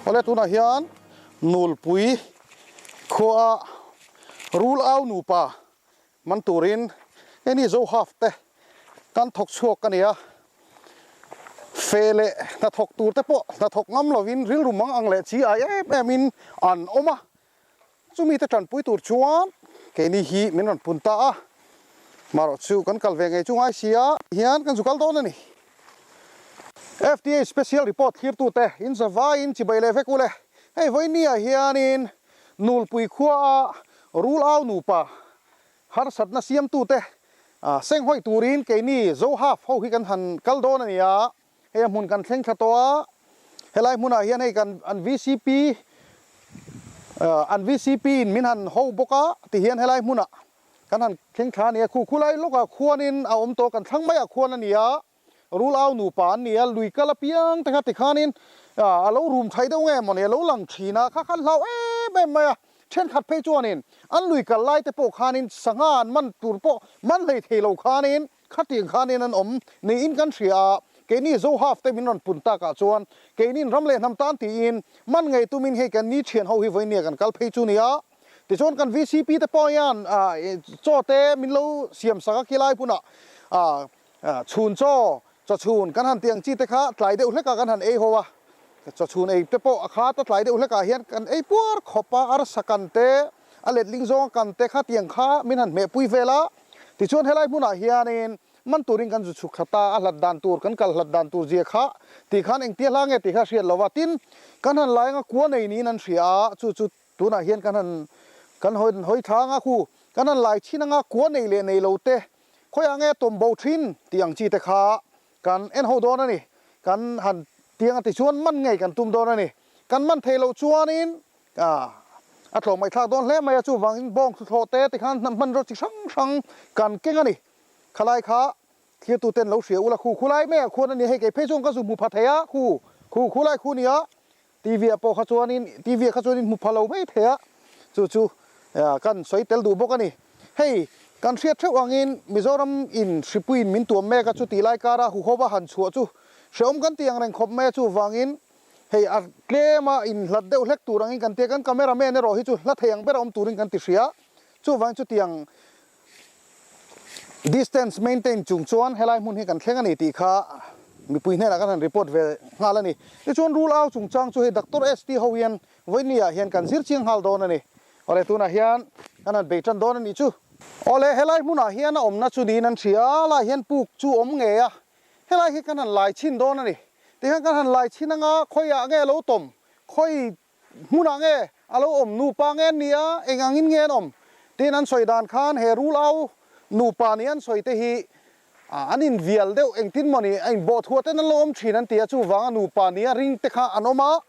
Awle tunah hian Nulpui khua rul au nupa man turin heni zo half te kan thawk chhuak a ni a, fe leh hnathawk tur te pawh hnathawk ngam lovin rilru mang ang leh chi ai em em in an awm a, chumi te tanpui tur chuan keini hi min rawn pun ta a, marawh chu kan kal ve ngei chu ngai si a hian kan zu kal dawn a ni. FDA Special Report thlirtute in zavaiin chibai leh vek ule. Hei vawinia hianin Nulpui khuaa rul au nupa harsatna siamtute senghawi turin keini Zohaf ho hi kan han kal dawn a ni a, hei a hmun kan thleng thla tawh a, helai hmunah hian hei kan an vcp an vcp in min han ho bawk a tihian helai hmunah kan han thleng thla a ni a, khu khulai lawkah khuanin a awm tawh kan thlang maiah khuan a ni a. Rul au nupa an ni a, lui kal apiang te kha tikhanin a lo rum thai deuh nge mawni a lo lang thin a, kha khan hlau em em mai a, thenkhat phei chuanin an lui kal lai te pawh khanin sangha an man tur pawh man hlei thei lo khanin khatiang khanin an awm niin kan hria a, keini Zohaf te min rawn pun takah chuan keinin ram leh hnam tan tiin man ngei tumin hei kan ni thian ho hi vawinia kan kal phei chu nia. Tichuan kan VCP te pawh hian chaw te min lo siam sak a khilai hunah Chhun chaw, chaw chhun kan han tih ang chi te kha tlai deuh hlekah kan han ei ho a, chaw chhun ei te pawh a khat a tlai deuh hlekah hian kan ei puar khawp a, arsa kan te, a letling zawnga kan te kha tiang kha min han hmehpui vel a. Tichuan helai hmunah hianin man turin kan zu chhuk thla ta, a hlat dan tur, kan kal hlat dan tur zia kha tih khan engtia hla nge tih kha hriat lo va, tin kan han lai anga kua nei niin an hria a, chu chu tunah hian kan han kan hawi thla anga khu kan han lai chhin anga kua nei leh nei lo te Khawiah nge tawm bo thin tih ang chi te kha kan en ho dawn a ni. Kan han tiang a tichuan man ngei kan tum dawn a ni. Kan man thei loh chuanin a tlawm ngaihthlak dawn hle mai a, chuvangin bawng thuthlawh te tikhan hmanraw chi hrang hrang kan keng a ni. Khalai kha thirtu ten lo hria ula khu khulai maiah khuan a ni, hei kei phei chuan ka zu hmu pha thei a, khu khu khulai khu nia TV ah pawh kha chuanin TV ah kha chuanin hmu pha lo mai thei a, chu chu kan sawi tel duh bawk a ni. Hei kan hriat theuh angin Mizoram in hripuiin min tuam mek a, chutih lai kara huhova han chhuah chu hrehawm kan tih ang reng khawp mai a, chuvangin hei a tlem a inhlat deuh hlek tur angin kan ti a, kan camera man erawh hi chu hla thei ang ber a awm turin kan ti hria, chuvangin chutiang Distance maintain chung chuan helai hmun hi kan thleng a ni tih kha mipui hnenah kan han report ve nghal a ni. Tichuan rul au chungchang chu hei Doctor ST ho hian vawinia hian kan zir chiang nghal dawn a ni. Awle tunah hian kan han bei tan dawn a nih chu. Awle helai hmunah hian a awmna chu niin an hria a, lai hian puk chu awm ngei a, helai hi kan han lai chhin dawn a ni. Tihian kan han lai chhin anga khawiah nge lo tawm, khawi Hmunah nge a lo awm? Nupa nge an ni a, eng angin nge an awm? Tiin an sawi dan khan he rul au nupa nih an sawi te hi an invial deuh engtin maw ni a inbawh thuah ten an lo awm thin an ti a, chuvanga nupa nia ring te kha an awm a,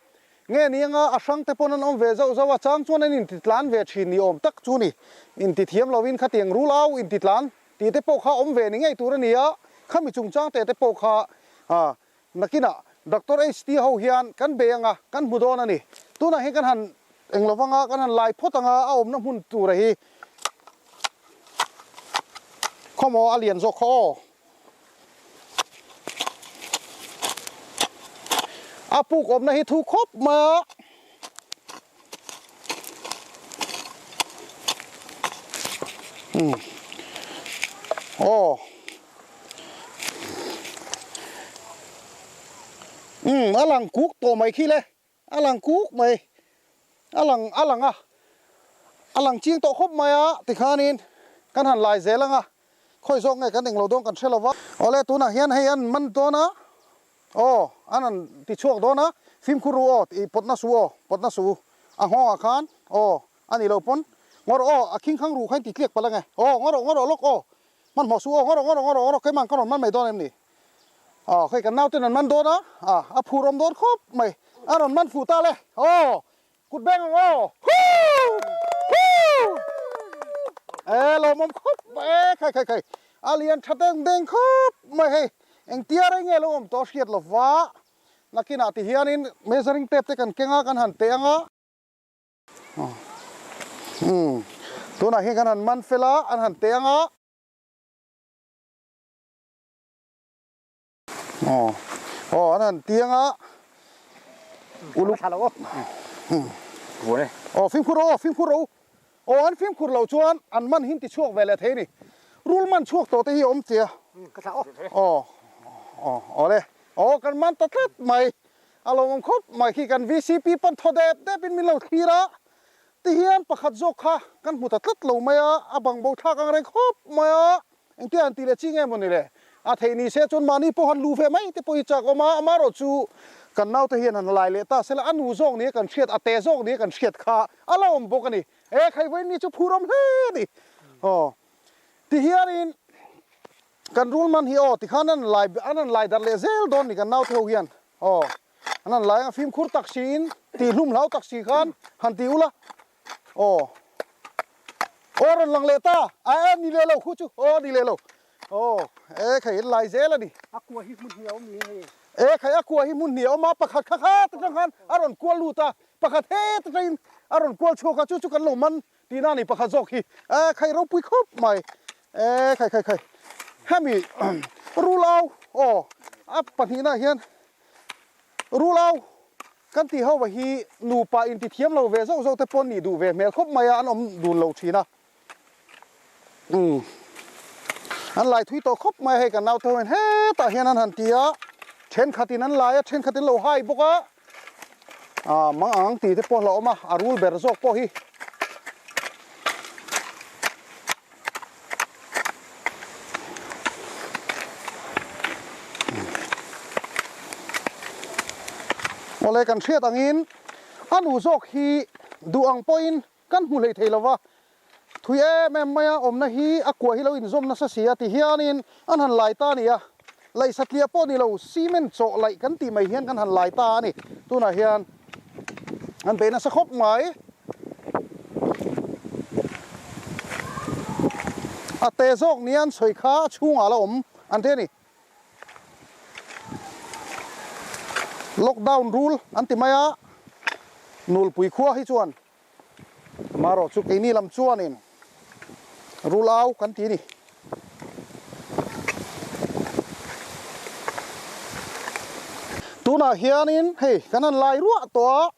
nge ni anga a hrang te pawn an awm ve zauh zauh a, chang chuan an intitlan ve thin ni awm tak chu ni. Intithiam lovin khatiang rul au intitlan tih te pawh kha awm ve ni ngei tur a ni a, khami chungchang te te pawh kha Nakinah Doctor HT ho hian kan bei anga kan hmu dawn a ni. Tunah hian kan han eng lo vanga kan han lai phawt anga a awmna hmun tura hi khawmaw a lian zawk kha aw. A puk awmna hi thu khawp mai a. Aw. Umm a lang kuk tawh mai khi le a lang kuk mai a lang a lang a a lang ching tawh khawp mai a tikhanin kan han lai zel ang a khawi zawk nge kan englo dawn kan hre lo va awle tunah hian hei an man dawn a aw an han ti chhuak dawn a fimkhur ru aw tih pawtna su aw pawtna su a nghawngah khan aw a nih loh pawn ngawrh aw a khingkhang ruh kha in ti tliak palh ange aw ngawrh ngawrh lawk aw Hmanhmawh suh aw, ngawrh ngawrh ngawrh ngawrh keimah ka rawn man mai dawn em ni? Aw hei kan nauten an man dawn a, ah a phur awm dawn khawp mai, a rawn man fuh ta le, aw kut beng ang aw, huu huu e lawmawm khawp mai e khai khai khai a lian tha deng deng khawp mai hei engtia rei nge lo awm tawh a hriat lova nakinah ti hianin measuring tape te kan keng a kan han teh ang a. Umm tunah hian kan han man fel a, an han teh ang a. Aw aw an han tiang a. Uluk. Aw fimkhur rawh aw fimkhur rawh u. Aw an fimkhur loh chuan an man hin ti chhuak ve leh thei a ni. Rul man chhuak tawh te hi a awm tia. Aw aw aw le. Aw kan man ta tlat mai. A lo awm khawp mai khi kan VCP pawn thaw dep dep in min lo thlir a. Tihian pakhat zawk kha kan hmu ta tlat lo mai a, a bang bo thlak ang reng khawp mai a. Engtia an tih leh chi nge maw ni le? A theih ni se chuan mahni pawh han lu ve mai te pawh hi chak awm a, amaherawhchu kan naute hian han lai leh ta sela a nu zawk nia kan hriat, a te zawk nia kan hriat kha a la awm bawk a ni. E khai vawiin mi chu phur awm hle a ni. Aw tihianin kan rul man hi aw tikhan an lai an han lai darh leh zel dawn ni kan naute ho hian aw an han lai anga fimkhur tak siin tihhlum hlau tak si khan han ti ula Aw. Aw rawn lang leh ta. A a ni leh lo khu chu. Aw ni leh lo. Aw e khai in lai zel a ni. A kua hi hmun hnih a awm ni hei. E khai a kua hi hmun hnih a awm a, pakhat kha kha ta tang khan a rawn kual lut a, pakhat het atangin a rawn kual chhuak a, chu chu kan lo man tihna a ni pakhat zawk hi. E khai ropui khawp mai. E khai khai khai. Hemi rulau aw a pahnihna hian rulau Kan tih ho hi nupa inti thiam lo ve zauh zauh te pawh nih duh ve hmel khawp mai a, an awm dun lo thin a. Umm an lai thui tawh khawp mai a, hei kan naute ho hian hetah hian an han ti a, thenkhatin an lai a, thenkhatin lo hai bawk a, ah mang ang tih te pawh a hlauhawm a, a rul ber zawk pawh hi. Awle kan hriat angin a nu zawk hi duh ang pawhin kan hmu hlei thei lova, thui em em maia awmna hi a kua hi lo inzawm nasa si a ti hianin an han lai ta a ni a, laih satliah pawh ni lo cement chawh laih kan tih mai hian kan han lai ta a ni, tunah hian an bei nasa khawp mai. A te zawk nia an sawi kha a chhungah la awm an ti a ni. Lockdown rule an ti mai a, Nulpui khua hi chuan amaherawh chu keini lam chuanin rule au kan ti a ni. Tunah hianin hei kan han lai ruah tawh a.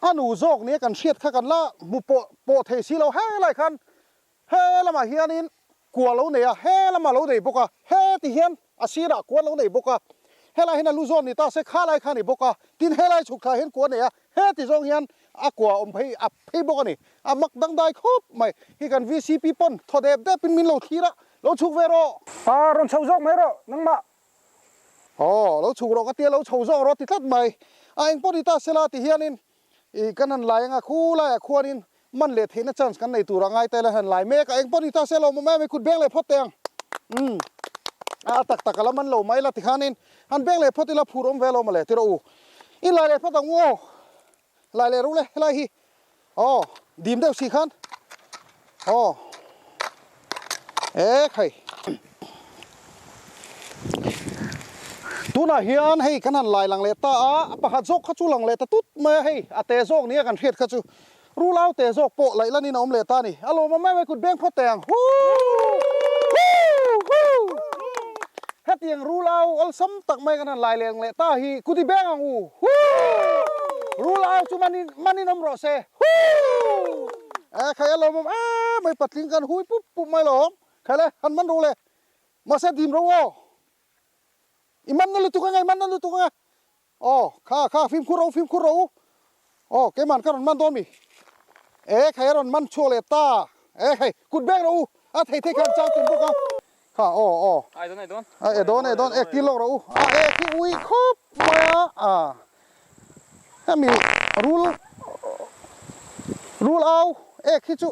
A nu zawk nia kan hriat kha kan la hmu pawh pawh thei si lo helai khan he lamah hianin kua lo nei a, he lamah lo nei bawk a, he ti hian a sirah kua lo nei bawk a, helai hian a lu zawn ni ta se khalai kha a ni bawk a, tin helai chhuk thla hian kua nei a, he ti zawng hian a kua awm phei a phei bawk a ni. A mak dangdai khawp mai. Hi kan VCP pawn thaw dep depin min lo thlir a, lo chhuk ve rawh. A rawn chho zawk mai rawh nangmah. Aw, lo chhuk rawh ka tia, lo chho zawk rawh ti tlat mai. A eng pawh ni ta sela ti hianin ih kan han lai anga khu laiah khuanin man leh theihna chance kan nei tur a ngai tel a han lai mek a, eng pawh ni ta sela awm awm em i kut beng leh phawt teh ang. Umm, a tak tak a la man lo mai la ti khanin han beng leh phawt ila phur awm ve lo mawle ti rawh u. I lai leh phawt ang u aw, lai leh ru le helai hi. Aw, dim deuh si khan. Aw, e khai. Tunah hian hei kan han lai lang leh ta a, a pakhat zawk kha chu lang leh ta tut mai a hei, a te zawk nia kan hriat kha chu. Rulau te zawk pawh laih lanin a awm leh ta a ni. A lawmawm mai mai kut beng phawt teh ang. Huu! Huu! Huu! Hetiang rulau awlsam tak mai kan han lai leng leh ta hi kuti beng ang u. Huu! Rulau chu manin manin awm rawh se. Huu! E khai a lawmawm em mai patling kan hui pup pup mai lawm. Khai le han man ro le. Mahse dim ro aw. I man na lutuk ange i man na lutuk ange. Aw, kha kha fimkhur ro fimkhur ro u. Aw, keiman ka rawn man dawn mi. E khai a rawn man chhuak leh ta. E khai, kut beng ro u. A thei thei khan chang tum bawk a. Kha, aw, aw. Ai dawn, ai dawn. A e dawn, e dawn, ek tir lawk ro u. A ek hi ui khawp mai a. A hemi rul rul au ek hi chu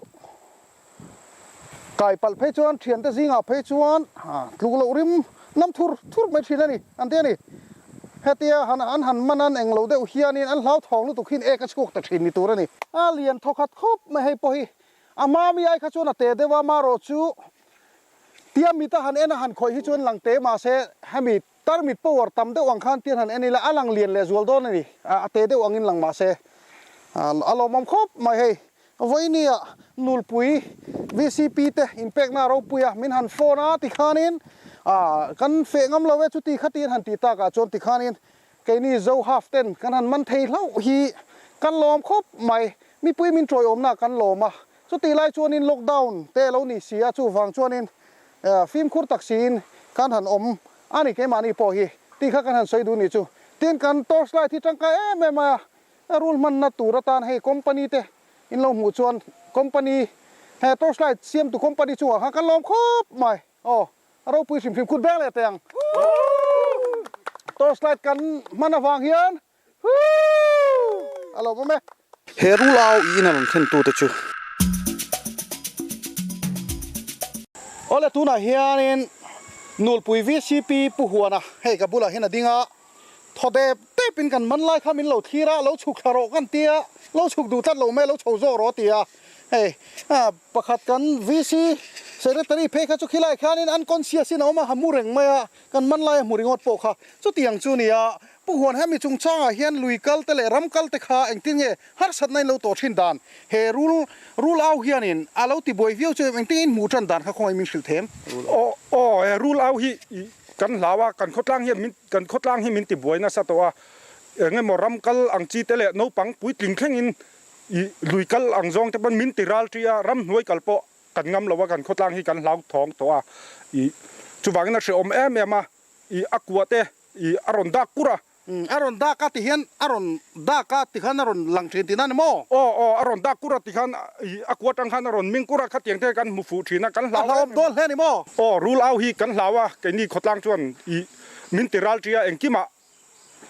kai palh phei chuan thiante zingah phei chuan tluk loh rim nam thur thur mai thin a ni an ti a ni. Hetia han an han man an englo deuh hianin an hlauthawng lutuk hian ek a chhuak ta thin ni tur a ni. A lian thaw khat khawp mai hei pawh hi a mami ai kha chuan a te deuh a, marawh chu tia mit a han en a han khawih hi chuan lang te mahse hemi tarmit power tam deuh ang khan tian han en ila a lang lian leh zual dawn a ni, a te deuh angin lang mahse a lawmawm khawp mai hei. Vawinia Nulpui VCP te inpekna ropuia min han phone a tikhanin kan feh ngam lo e chuti khatin han ti takah chuan tikhanin. Keini Zo half ten kan han man thei hlauh hi kan lawm khawp mai. Mipui min tawiawmna kan lawm a, chutih lai chuanin lockdown te lo ni si a, chuvang chuanin fimkhur tak siin kan han awm a ni keimahni pawh hi tih kha kan han sawi duh ni chu. Tin, kan torch light hi tangkai em em mai a, rul hmanna tur atan hei company te in lo hmuh chuan company he torch light siamtu company chungah khan kan lawm khawp mai. Aw. A ropui hrim hrim kut beng leh teh ang. Torch light kan hman avang hian huuuu a lo awm e. He rul au i in a rawn thlen tute chu. Awle tunah hianin Nulpui VCP Pu Huana hei ka bulah hian a ding a, thaw dep depin kan man lai kha min lo thlir a, lo chhuk thla rawh kan tia, lo chhuk duh tlat lo mai lo chho zawk rawh a ti a. Hei pakhat kan VC Secretary phei kha chu khilai khianin unconscious in a awm a, ha mu reng mai a, kan man lai a hmu ringawt pawh kha chutiang chu nia. Pu Huan hemi chungchangah hian lui kal te leh ram kal te kha engtin nge harsatna in lo tawh thin dan he rul rul au hianin a lo ti buai viau chu em engtin in hmuh tan dan kha khawngaih min hrilh them? Aw aw he rul au hi kan hlau a, kan khawtlang hian min kan khawtlang hi min ti buai nasa tawh a, engemaw ram kal ang chi te leh naupang puitling thlengin I lui kal ang zawng te pawn min ti ral ṭi a, ramhnuai kal pawh kan ngam lo a, kan khawtlang hi kan hlau thawng tawh a. I chuvangin a hrehawm em em a, i a kua te i a rawn dak kur a. Umm a rawn dak a ti hian a rawn dak a ti khan a rawn lang ṭhin tihna ni maw? Aw aw a rawn dak kur a ti khan i a kua ṭang khan a rawn ming kur a, khatiang te kan hmu fuh ṭhin a, kan hlau em em a. A hlauhawm dawn hle ni maw? Aw rul au hi kan hlau a, keini khawtlang chuan i min ti ral ṭi a, engkimah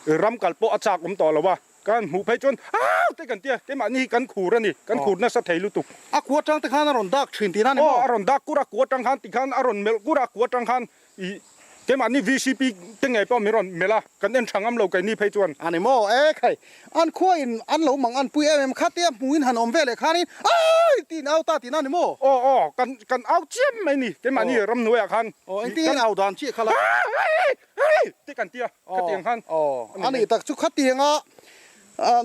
Ram kal pawh a chak awm tawh lo a, kan hmuh phei chuan au te kan tia, keimahni hi kan khur a ni, kan khur nasa thei lutuk. A kua tang te khan a rawn dak thin tihna a ni maw? Aw, a rawn dak kur a, kua tang khan tikhan a rawn melh kur a, kua tang khan ih keimahni VCP te ngei pawh min rawn melh a, kan en tha ngam lo keini phei chuan. A ni maw? E khai, an khua in an lo mang an pui em em kha tia hmuh in han awm ve leh khanin ai tiin au ta tihna a ni maw? Aw aw, kan kan au chiam mai ni, keimahni ramhnuaiah khan. Aw, engtin nge au dan chiah kha la? Hei! Ti kan tia, khatiang khan. Aw, a nih tak chu khatianga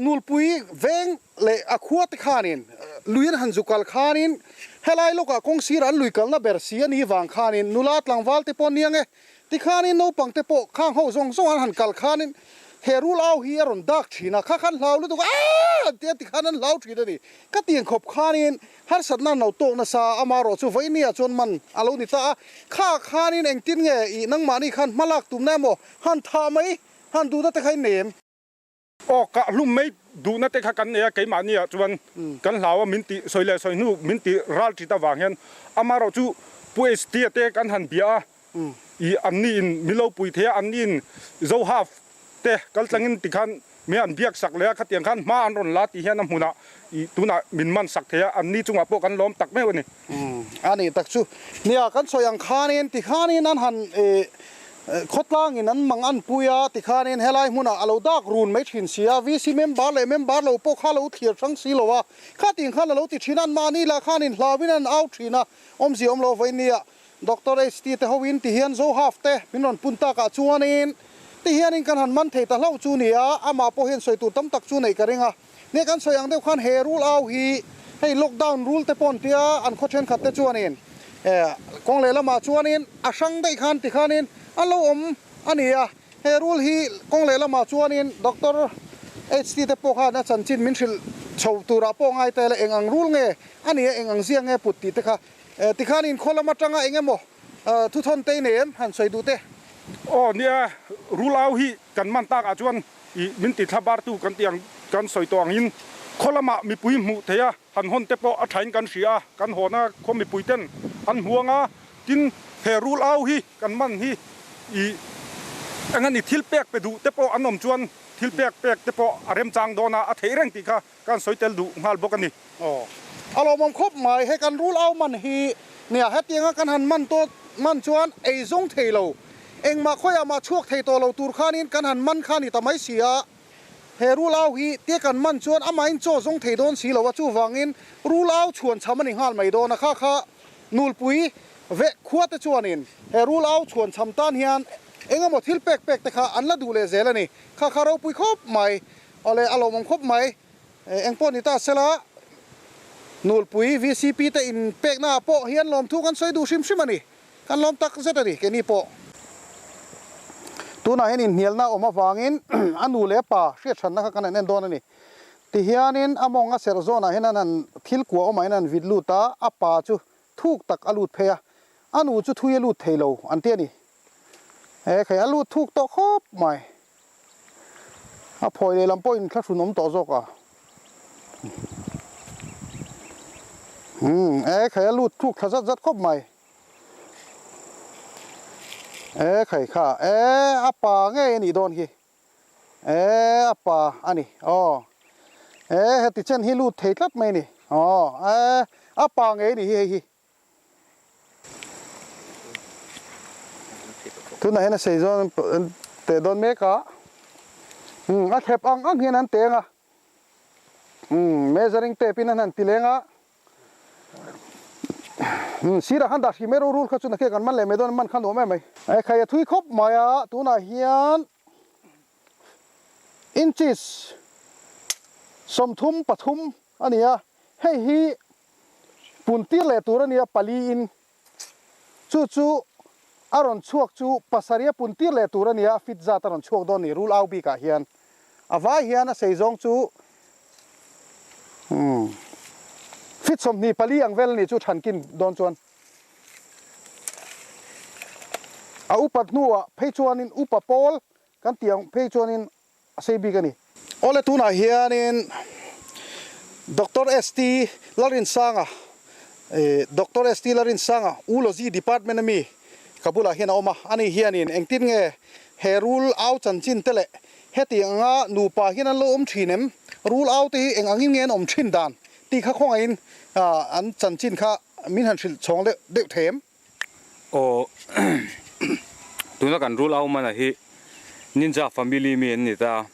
Nulpui veng leh a khua te khanin lui an han zu kal khanin helai lawkah kawng sirah an lui kalna ber si a nih vang khanin nula tlangval te pawh aniang e. Tikhanin naupang te pawh khang ho zawng zawng an han kal khanin he rul au hi a rawn dak thin a, kha khan hlau lutuk a, aaa an tia tikhan an hlau thin a ni. Ka tiang khawp khanin Harsatna an lo tawk nasa, amarawh chu vawinia chuan man a lo ni ta a, kha khanin engtin nge i nangmahni khan hma lak tumna emaw han thah mai han duhna te kha in nei em? Aw, kah hlum mai duhna te kha kan nei a, keimahniah chuan kan hlau a, min tih sawi leh sawi hnu min tih ral ṭit avang hian amarawh chu Pu Estia te kan han bia a, i anni in min lo pui thei a, anni in Zo half te kal tlangin tikhan min an biak sak leh a, khatiang khan hma an rawn la tih hian a hmunah i tunah min man sak thei a, anni chungah pawh kan lawm tak meuh a ni. A nih tak chu. Nia, kan sawi ang khanin tikhanin an han khawtlangin an mang an pui a, tikhanin helai hmunah a lo dak run mai thin si a, VC member leh member lo pawh kha lo thlir hrang si lo a, khatin khan a lo ti thin a, anmahni lah khanin hlauin an au thin a, awmzia awm lo vawiin nia. Doctor HT te hoin ti hian zo half te min rawn pun takah chuanin ti hianin kan han man thei ta hlauh chu nia, amah pawh hian sawi tur tam tak chu neih ka ring a. Nia kan sawi ang deuh khan he rule au hi hei lockdown rule te pawh an tia an khaw thenkhat te chuanin kawng leh lamah chuanin a hrang daih khan ti khanin an lo awm a ni a. He rule hi kawng leh lamah chuanin Doctor HT te pawh khan a chanchin min hrilh chho turah pawh ngai ta ila eng ang rule nge a nia eng ang zia nge put tih te kha Tikhan inkhaw lam atanga eng emaw thuthawn te i nei em? Han sawi duh teh. Aw nia, rul au hi kan man takah chuan i min ti thla bartu kan tih ang kan sawi tawh angin khaw lamah mipui hmuh theih a, han hawn te pawh a thain kan hria a, kan hawna khaw mipui ten an hmu ang a, tin he rul au hi kan man hi i eng a ni thil pek pe duh te pawh an awm chuan thil pek pek te pawh a remchang dawn a, a theih reng tih kha Kan sawi tel duh nghal bawk a ni. Aw. A lawmawm khawp mai, he kan rul au man hi nia hetianga kan han man tawh man chuan ei zawng thei lo, engmah khawiah mah chhuak thei tawh lo tur khanin kan han man kha ni ta mai si a, he rul au hi tia kan man chuan amahin chaw zawng thei dawn si lo a, chuvangin rul au chhuan chham a ni nghal mai dawn a, kha kha Nulpui veh khua te chuanin he rul au chhuan chham tan hian engemaw thil pek pek te kha an la duh leh zel a ni, kha kha ropui khawp mai. Awle, a lawmawm khawp mai. Eng pawh ni ta sela, Nulpui VCP te in pekna ah pawh hian lawmthu kan sawi duh hrim hrim a ni. Kan lawm tak zet a ni, keini pawh. Tunah hian inhnialna a awm avangin a nu leh a pa hriathranna kha kan han en dawn a ni. Tihianin a mawng a serh zawnah hian an han thil kua awmah hian an han vit lut a, a pa chu thuk tak a lut phei a, a nu chu thui a lut thei lo an ti a ni. He khai a lut thuk tawh khawp mai. A phawi lehlam pawhin thlahrun awm tawh zawk a. Umm e khai a lut thuk thla zat zat khawp mai. E khai kha e a pa ngei a nih dawn hi. E a pa a ni aw. E heti chen hi lut thei tlat mai a ni aw e a pa ngei a nih hi hei hi. Tunah hian a sei zawn an teh dawn mek a, umm a thlep ang ang hian an teng a, umm measuring tape in an han ti leng a, umm sirah khan dah hrim e rul kha chu nakhian kan man leh mai dawn man kha nuam em mai. Ekhai a thui khawp mai a, tunah hian inches 33 a ni a, hei hi Pun tir leh tur a nia pali in chu chu a rawn chhuak chu pasarih a pun tir leh tur a nia fit zat a rawn chhuak dawn ni rul au bik ah hian a vai hian a sei zawng chu umm fit 24 ang vel a ni chu than kin dawn chuan a upat hnu ah phei chuan in upa pawl kan tih ang phei chuan in A sei bik a ni. Awle tunah hianin Doctor ST Lalrinsanga Doctor ST Lalrinsanga Oology Department a mi ka bulah hian a awm a, ani hianin engtin nge he rul au chanchin te leh heti anga nupa hian an lo awm thin em, rul au te hi eng angin nge an awm thin dan tih kha khawngaihin an chanchin kha min han hrilh chhawng deuh deuh thei em? Aw tuna kan rul au mana hi Ninja family mi an ni ta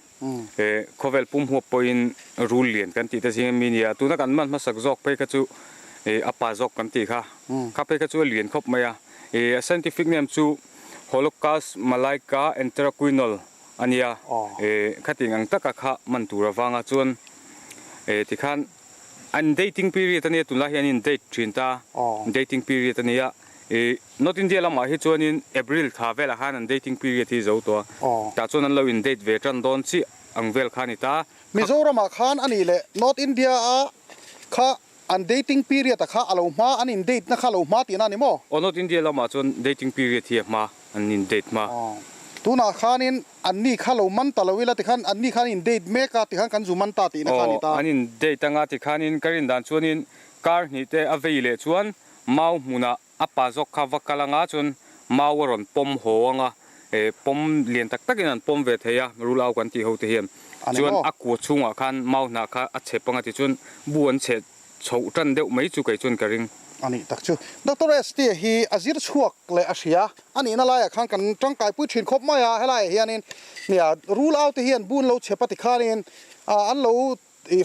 e khawvel pum huap pawhin rul lian kan tih te zing ami nia tuna kan man hmasak zawk phei kha chu e a pa zawk kan tih kha kha phei kha chu a lian khawp mai a e a scientific name chu Holocus malaika enteroquinol a nia e khating ang taka kha man tur avanga chuan e tikhan An dating period a nia tunlai hi an in date thin ta dating period a nia ih North India lamah hi chuanin April thla velah khan an dating period hi zo tawh a tah chuan an lo in date ve tan dawn chiah ang vel kha a ni ta. Mizoramah khan a nih leh North India a kha an dating period a kha a lo hma an in date na kha a lo hma tihna a ni maw? Aw North India lamah chuan dating period hi a hma an in date hma. Tunah khanin An ni kha lo man ta lo ila tikhan an ni khan in date mek a tikhan kan zu man ta tihna kha a ni ta. Aw, an in date anga tikhanin ka rin dan chuanin kar hnih te a vei leh chuan mau hmunah a pa zawk kha va kal anga chuan mau a rawn pawm haw anga eh pawm lian tak takin an pawm ve thei a rul au kan tih ho te hian chuan a kua chhungah khan mau hnah kha a chep anga tichuan bu an cheh Chhoh tan deuh mai chu kei chuan ka ring. A nih tak chu. Doctor ST hi a zir chhuak leh a hria. A nihna laiah khan kan tangkaipui thin khawp mai a, helaiah hianin nia rul au te hian bun lo chep a ti khanin an lo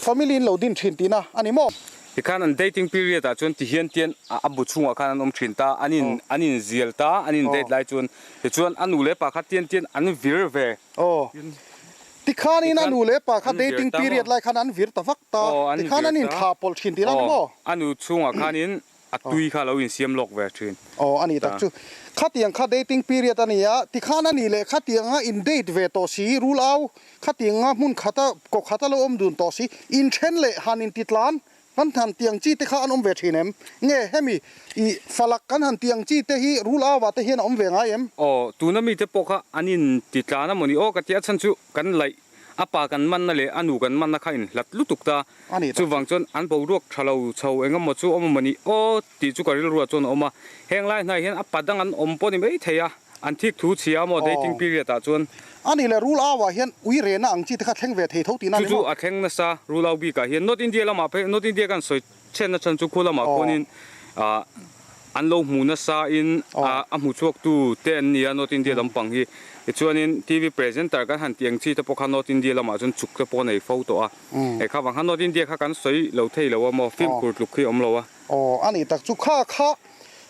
family in lo din thin tihna a ni maw? Tikhan an dating period ah chuan tihian tian a bu chhungah khan an awm thin ta, an in an in zial ta, an in date lai chuan tichuan a nu leh pa kha tian tian an vir ve. Aw. Tikhanin a nu leh pa kha dating period lai khan an vir ta vak ta, tikhan an inthlah pawlh thin tih la ni maw? A nu chhungah khanin a tui kha lo insiam lawk ve thin. Aw a ni tak chu. Khatiang kha dating period a ni a, tikhan a nih leh khatianga in date ve tawh si, rul au khatianga hmun khata kaw khata lo awm dun tawh si, inthen leh han intitlan Kan han tih ang chi te kha an awm ve thin em? Nge hemi i falak kan han tih ang chi te hi rul awa te hian a awm ve ngai em? Aw, tuna mite pawh kha an in ti tlan a mawni aw ka ti a chhan chu kan laih a pa kan manna leh a nu kan manna kha in hlat lutuk ta. A ni tak. Chuvang chuan an boruak tha lo chho eng emaw chu awm a mawni aw tih chu ka rilruah chuan a awm a. Heng lai hnai hian a pa dang an awm pawh ni mai thei a, an thik thu chhia maw dating period ah chuan. A nih leh rul au ah hian ui rehna ang chi te kha thleng ve thei tho tihna a ni maw? Chu chu a thleng nasa rul au bik ah hian North India lamah phei North India kan sawi chhenna chhan chu khu lamah khuanin ah an lo hmu nasa in ah a hmu chhuak tu te an ni a North India lampang hi. Tichuanin TV presenter kan han tih ang chi te pawh kha North India lamah chuan chuk te pawh a nei fo tawh a. Kha vang khan North India kha kan sawi lo thei lo a maw fimkhur tluk khi a awm lo a. Aw a nih tak chu kha kha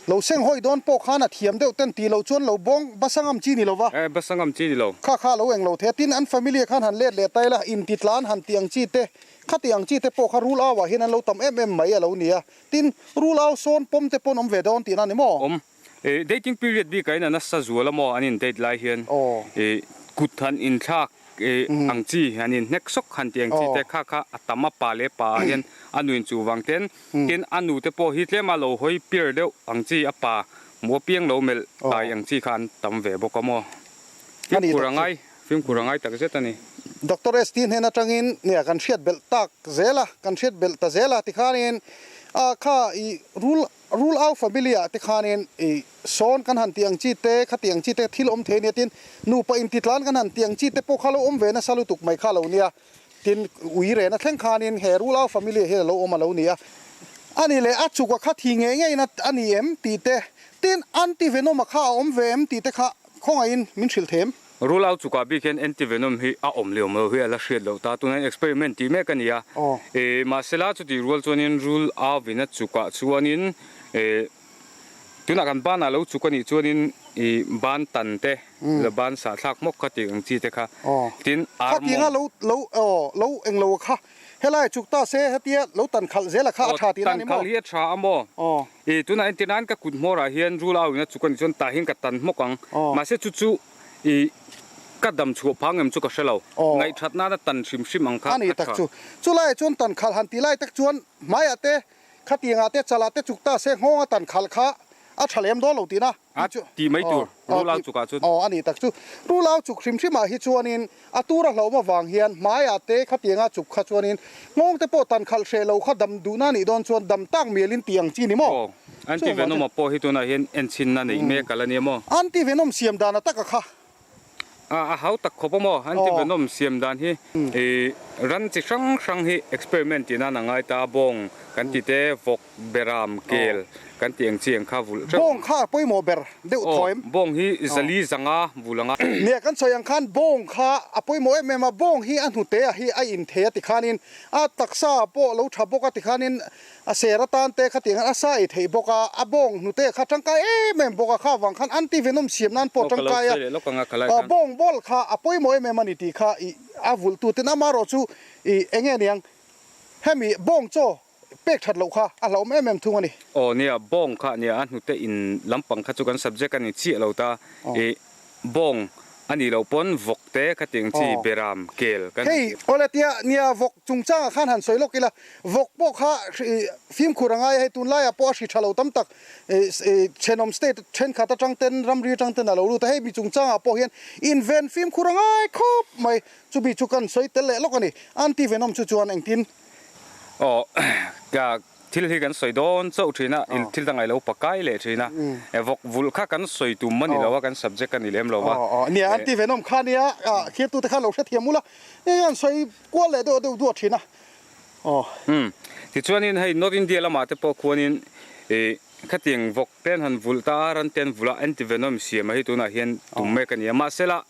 Lo seng hawi dawn pawh khan a thiam deuh ten tih loh chuan lo bawng basa ngam chi ni lo va. Eh, basa ngam chi ni lo. Kha kha lo eng lo the tin an family khan han let leh ta ila inti tlan han tih ang chi te, khati ang chi te pawh kha rul au ah hian an lo tam em em mai a lo ni a. Tin, rul au sawn pawm te pawn awm ve dawn tihna ni maw? Awm. Dating period bikah hian a nasa zual a maw an in date lai hian kut han inthlak ang chi han in hnek sawk han tih ang chi te kha kha a tam a pa leh pa ah hian a nu in chu vang ten tin a nu te pawh hi tlem a lo hawi pir deuh ang chi a pa hmuh apiang lo melh tai ang chi kha an tam ve bawk a maw fimkhur a ngai fimkhur a ngai tak zet a ni. Doctor ST hnen atangin nia kan hriat belh tak zel a kan hriat belh ta zel a tikhanin a kha i rul Rul au family ah te khanin i sawn kan han tih ang chi te, khati ang chi te thil awm thei a nia tin nupa intitlan kan han tih ang chi te pawh kha lo awm ve nasa lutuk mai kha lo nia. Tin ui rena thleng khanin he rul au family ah hian a lo awm a lo ni a. A ni leh a chuk a kha thi ngei ngeiin a ni em tih te, tin anti venom a kha a awm ve em tih te kha khawngaihin min hrilh them. Rul au chukah bik hian antivenom hi a awm leh awm lo hi a la hriat loh ta. Tunah hian experiment tih mek a ni a. E, mahsela chutih rual chuanin rul au-in a chukah chuanin e, tunah kan banah lo chuk a nih chuanin i ban tan te, la ban sahthlak hmawk kha tih ang chi te kha. Tin, ar mawng. Khatianga lo, lo, aw, lo englo kha helai chuk ta se hetia lo tan khalh zel a kha a tha tihna a ni maw? Tan khalh hi a tha a maw? E, tunah entir nan ka kut hmawrah hian rul au-in a chuk a nih chuan tah hian ka tan hmawk ang. Mahse chu chu. I ka dam chhuah phang em chu ka hre lo. Ngaihthat nana tan hrim hrim ang kha a ni tak chu. Chu laiah chuan tan khalh han tih lai tak chuan hmaiah te, khatiangah te, chalah te chuk ta se nghawnga tan khalh kha a tha lem dawn lo tihna A ti mai tur Rulau chukah chuan. Aw a ni tak chu. Rulau chuk hrim hrimah hi chuanin a tura hlauhma vang hian hmaiah te khatianga chuk kha chuanin nghawng te pawh tan khalh hreh lo kha dam duhna nih dawn chuan dam tak mialin tih ang chi ni maw? Aw, anti venom a pawh hi tunah hian enchhinna neih mek a la nia maw? Anti venom siam dan a taka kha. A hau tak khawp a maw? Anti venom siam dan hi ran chi hrang hrang hi experiment tih nan a ngai ta a, bawng kan ti te, vawk Beram, kel kan tih ang chi ang kha vulh teuh. Bawng kha a pawimawh ber deuh thaw em? Aw, bawng hi zali zanga vulh anga. Nia, kan sawi ang khan bawng kha a pawimawh em em a, bawng hi a hnute a hi a in thei a tikhanin a taksa pawh lo tha bawk a tikhanin a ser atan te kha tiang khan a sa ei theih bawk a, a bawng hnute kha tangkai em em bawk a, kha vang khan anti venom siam nan pawh tangkai a, bawng bawlh kha a pawimawh em em a ni tih kha i a vulh tu ten amaherawh chu i enge niang hemi bawng chaw Pek that loh kha a hlauhawm em em thung a ni. Aw nia, bawng kha nia a hnute in lampang kha chu kan subject a ni chiah lo ta. I bawng a nih loh pawn vawk te kha tiang chi beram kel kan. Hei awle tia nia vawk chungchangah khan han sawi lawk ila, vawk pawh kha fimkhur a ngai a, hei tunlaiah pawh a hri tha lo tam tak thenawm state thenkhat atang ten ramri atang ten a lo lut a, hei mi chungchangah pawh hian inven fimkhur a ngai khawp mai, chumi chu kan sawi tel leh lawk a ni. Anti venom chu chuan engtin Aw, ka thil hi kan sawi dawn chauh thin a, thil dang ngailo pakai leh thin a, vawk vulh kha kan sawi tum a ni lo a, kan subject a ni lem lo va. Aw, nia, an ti venom kha nia, thirtute kha lo hrethiam ula, an sawi kual leh deuh deuh duah thin a, aw. Umm, tichuanin hei North India lamah te pawh khuanin khatiang vawk te an han vulh ta a, ran te an vulh a, anti venom siam a hi tunah hian tum mek a ni a, mahsela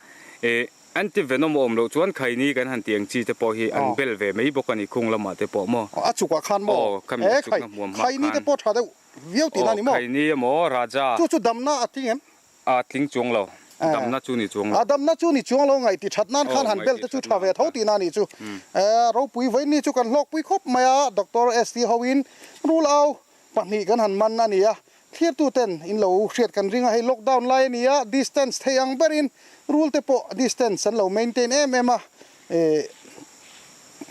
Anti venom a awm loh chuan khaini kan han tih ang chi te pawh hi an bel ve mai bawk a ni khung lamah te pawh maw? A chukah khan maw? Aw, khami a chukna hmuam hmah khan. Khaini te pawh tha deuh viau tihna a ni maw? Aw, khaini emaw Raja. Chu chu damna a tling em? A tling chuang lo, damna chu ni chuang lo. A damna chu ni chuang lo, ngaih ti that nan khan han bel te chu tha ve tho tihna a nih chu. Ropui vawiin chu kan hlawkpui khawp mai a, Doctor ST hoin rul au pahnih kan han man a ni a, Thlirtu ten in lo hriat kan ring a, hei lockdown lai a ni a, distance thei ang berin rule te pawh distance an lo maintain em em a, eh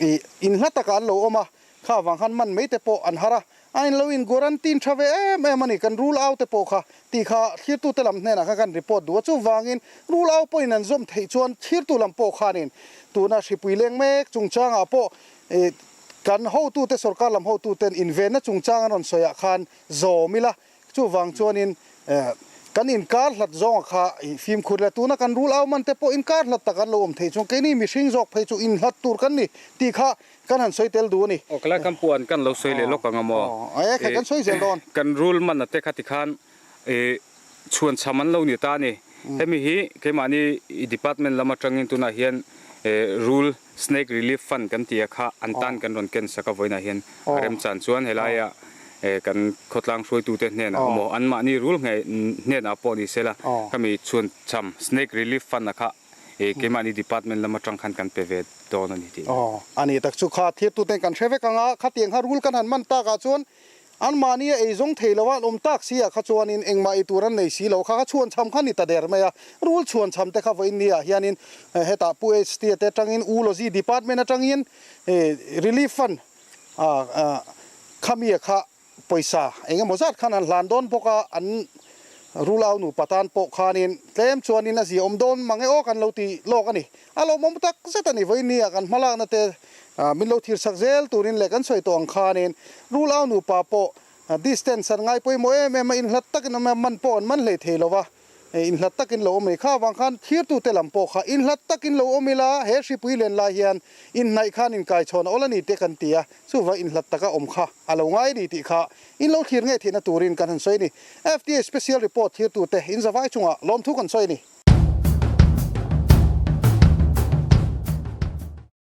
ih in hla takah an lo awm a, kha avang khan man mai te pawh an har a, a in lo in quarantine tha ve em em a ni, kan rule au te pawh kha tih kha thlirtu te lam hnenah khan kan report duh a, chuvangin rule au pawhin an zawm theih chuan thlirtu lam pawh khanin tuna hripui leng mek chungchangah pawh eh kan hotute sorkar lam hotuten invenna chungchang an rawn sawiah khan Zawm ila, chuvang chuanin kan inkar hlat zawnga kha fimkhur ila, tuna kan rul au man te pawh inkar hlat tak an lo awm thei chuan keini mihring zawk phei chu inhlat tur kan ni tih kha kan han sawi tel duh a ni. Aw kalai kan puan kan lo sawi leh lawk ang a maw? Aw, e khai kan sawi zel dawn. Kan rul man a te kha tikhan chhuan chham an lo ni ta a ni. Hemi hi keimahni department lam atangin tunah hian rul Snake Relief Fund kan ti a kha an tan kan rawn ken sak a vawiinah hian a remchan chuan helaia kan khawtlang hruaitute hnenah emaw anmahni rul ngei hnenah pawh ni sela khami chhuan cham Snake Relief Fund a kha keimahni department lam atang khan kan pe ve dawn a ni tih. Aw, a ni tak chu kha thirtuten kan hre vek ang a, khatiang kha rul kan han man takah chuan. Anmahni a ei zawng thei lo a, an awm tak si ah kha chuanin engmah ei tur an nei si lo kha kha chhuan chham kha ni ta der mai a. Rul chhuan chham te kha vawiin ni ah hianin hetah Pu HT a te atangin Ulogy Department atangin Relief Fund khami kha pawisa eng emaw zat khan an hlan dawn bawk a, an rul au nupa tan pawh khanin tlem chuanin a zia awm dawn mang e aw kan lo ti lawk a ni. A lawmawm tak zet a ni, vawiin ni ah kan hmalakna te min lo thir chak zel turin leh kan sawi tawh ang khanin rul au nupa pawh distance an ngai pawimawh em em a, inhlat takin awm a, man pawh an man hlei thei lo va, inhlat takin lo awm a ni. Kha avang khan thirtute lam pawh kha inhlat takin lo awm ila, he hripui len lai hian inhnaih khan inkaichhawn a awl a ni te kan ti a, chuvang inhlat taka awm kha a lo ngai a ni tih kha in lo thlir ngei theihna turin kan han sawi a ni. FDA Special Report thirtute in zavai chungah lawmthu kan sawi a ni.